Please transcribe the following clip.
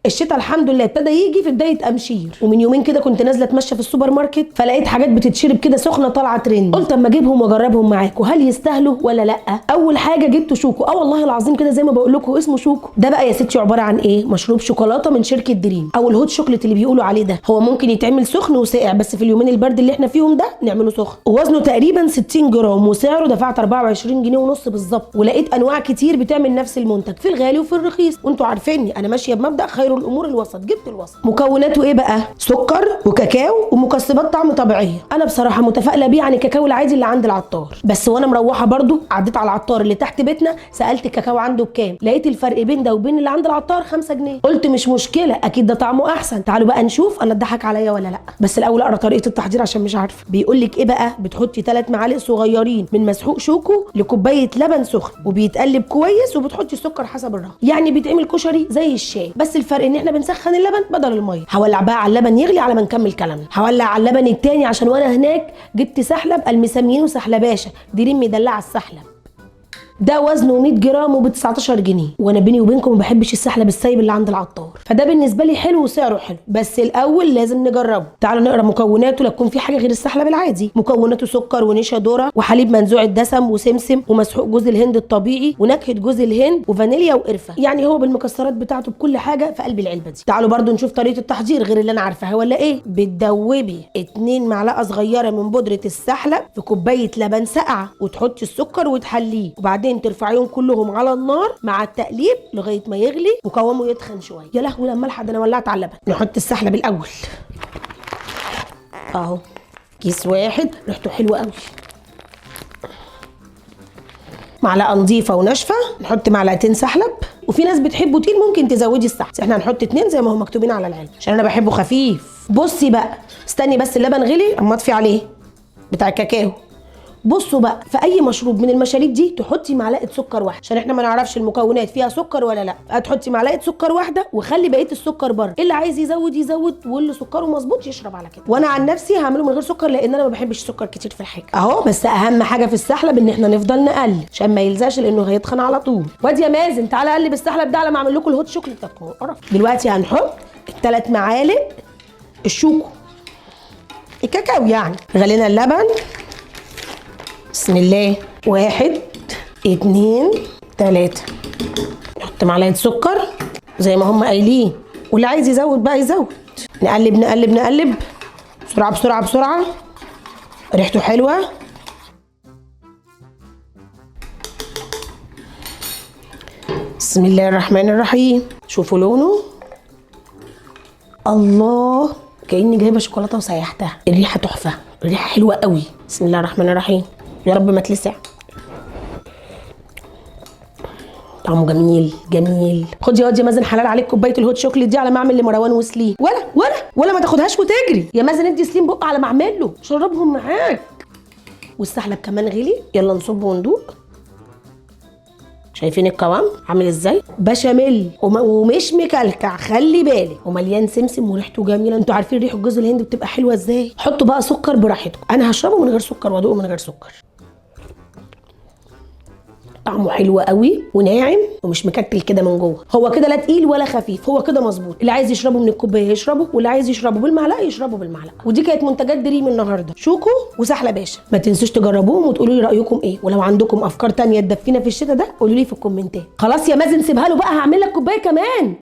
الشتاء الحمد لله ابتدى يجي في بداية امشير. ومن يومين كده كنت نازله اتمشى في السوبر ماركت، فلقيت حاجات بتتشرب كده سخنة طالعه ترند. قلت اما اجيبهم واجربهم معاكم، هل يستاهلوا ولا لا؟ اول حاجة جبت شوكو، والله العظيم كده زي ما بقول لكم اسمه شوكو. ده بقى يا ستي عبارة عن ايه؟ مشروب شوكولاتة من شركة دريم، او ال hot chocolate اللي بيقولوا عليه ده. هو ممكن يتعمل سخن وساقع، بس في اليومين البرد اللي احنا فيهم ده نعمله سخن. وزنه تقريبا 60 جرام، وسعره دفعت 24 جنيه ونص بالظبط. ولقيت انواع كتير بتعمل نفس المنتج، في الغالي وفي الرخيص، وانتوا عارفيني انا ماشية بمبدا خير الامور الوسط، جبت الوسط. مكوناته ايه بقى؟ سكر وكاكاو ومكسبات طعم طبيعية. انا بصراحة متفائلة بيه عن الكاكاو العادي اللي عند العطار، بس وانا مروحة برضو عديت على العطار اللي تحت بيتنا، سالت الكاكاو عنده بكام، لقيت الفرق بين ده وبين اللي عند العطار 5 جنيه. قلت مش مشكلة، اكيد ده طعمه احسن. تعالوا بقى نشوف انا اتضحك عليا ولا لا. بس الاول اقرا طريقه التحضير عشان مش عارفه. بيقول لك ايه بقى؟ بتحطي 3 معالق صغيرين من مسحوق شوكو لكوبايه لبن سخن، وبيتقلب كويس، وبتحطي السكر حسب الرغبة. يعني بيتعمل كشري زي الشاي، بس الفرق ان احنا بنسخن اللبن بدل المية. هولع بقى على اللبن يغلي على ما نكمل كلامنا. هولع على اللبن التاني عشان وانا هناك جبت سحلب المسمينه سحلباشا، دريم مدلعه السحلب. ده وزنه 100 جرام وب 19 جنيه. وانا بيني وبينكم ما بحبش السحلب السايب اللي عند العطار، فده بالنسبة لي حلو وسعره حلو، بس الاول لازم نجربه. تعالوا نقرا مكوناته لا تكون في حاجة غير السحلب العادي. مكوناته سكر ونشا ذره وحليب منزوع الدسم وسمسم ومسحوق جوز الهند الطبيعي ونكهه جوز الهند وفانيليا وقرفه. يعني هو بالمكسرات بتاعته بكل حاجة في قلب العلبة دي. تعالوا برده نشوف طريقه التحضير غير اللي انا عارفاها ولا ايه. بتدوبي 2 معلقه صغيرة من بودره السحلب في كوباية لبن ساقعه، وتحطي السكر وتحليه، وبعدين ترفعيهم كلهم على النار مع التقليب لغاية ما يغلي وقوامه يتخن شوية. يا لهوي لما الحق، ده انا ولعت على اللبن. نحط السحلب الاول اهو، كيس واحد، ريحته حلوة قوي. معلقه نظيفة وناشفه، نحط معلقتين سحلب. وفي ناس بتحبه تقيل ممكن تزودي السحلب، بس احنا هنحط 2 زي ما هم مكتوبين على العلبة عشان انا بحبه خفيف. بصي بقى، استني بس اللبن غلي اما اطفي عليه بتاع الكاكاو. بصوا بقى، في اي مشروب من المشاريب دي تحطي معلقه سكر واحدة، عشان احنا ما نعرفش المكونات فيها سكر ولا لا. هتحطي معلقه سكر واحدة وخلي بقية السكر بره. اللي عايز يزود يزود، واللي سكره مظبوط يشرب على كده. وانا عن نفسي هعمله من غير سكر لان انا ما بحبش السكر كتير في الحاجة اهو. بس اهم حاجة في السحلب ان احنا نفضل نقلب عشان ما يلزقش لانه هيتخن على طول. وادي يا مازن تعالى قلب السحلب ده على ما اعمل لكم ال hot chocolate بتاعتكم. قرف. دلوقتي هنحط ال3 معالق الشوكو الكاكاو. يعني غلينا اللبن، بسم الله، 1 2 3. نحط معلقه سكر زي ما هم قايلين، واللي عايز يزود بقى يزود. نقلب نقلب نقلب بسرعة بسرعة بسرعة. ريحته حلوة. بسم الله الرحمن الرحيم. شوفوا لونه، الله، كأني جايبه شوكولاتة وسيحتها. الريحة تحفة، الريحة حلوة قوي. بسم الله الرحمن الرحيم، يا رب ما تلسع. طعمه جميل جميل. خد يا واد يا مازن، حلال عليك كوباية ال hot chocolate دي على ما اعمل لمروان وسليم. ولا ولا ولا ما تاخدهاش وتجري يا مازن، ادي سليم بق على ما اعمل له، شربهم معاك. والسحلب كمان غلي، يلا نصب وندوق. شايفين القوام عامل ازاي؟ بشاميل ومش مكلكع، خلي بالك، ومليان سمسم وريحته جميلة. انتوا عارفين ريحه جوز الهند بتبقى حلوة ازاي. حطوا بقى سكر براحتكم، انا هشربه من غير سكر وادوقه من غير سكر. طعمه حلو قوي وناعم ومش مكتل كده من جوه. هو كده لا تقيل ولا خفيف، هو كده مظبوط. اللي عايز يشربه من الكوباية يشربه، واللي عايز يشربه بالمعلقه يشربه بالمعلقه. ودي كانت منتجات دريم النهارده، شوكو وسحله باشا. ما تنسوش تجربوهم وتقولوا لي رايكم ايه، ولو عندكم افكار تانية تدفينا في الشتاء ده قولوا لي في الكومنتات. خلاص يا مازن سيبها له بقى، هعمل لك كوباية كمان.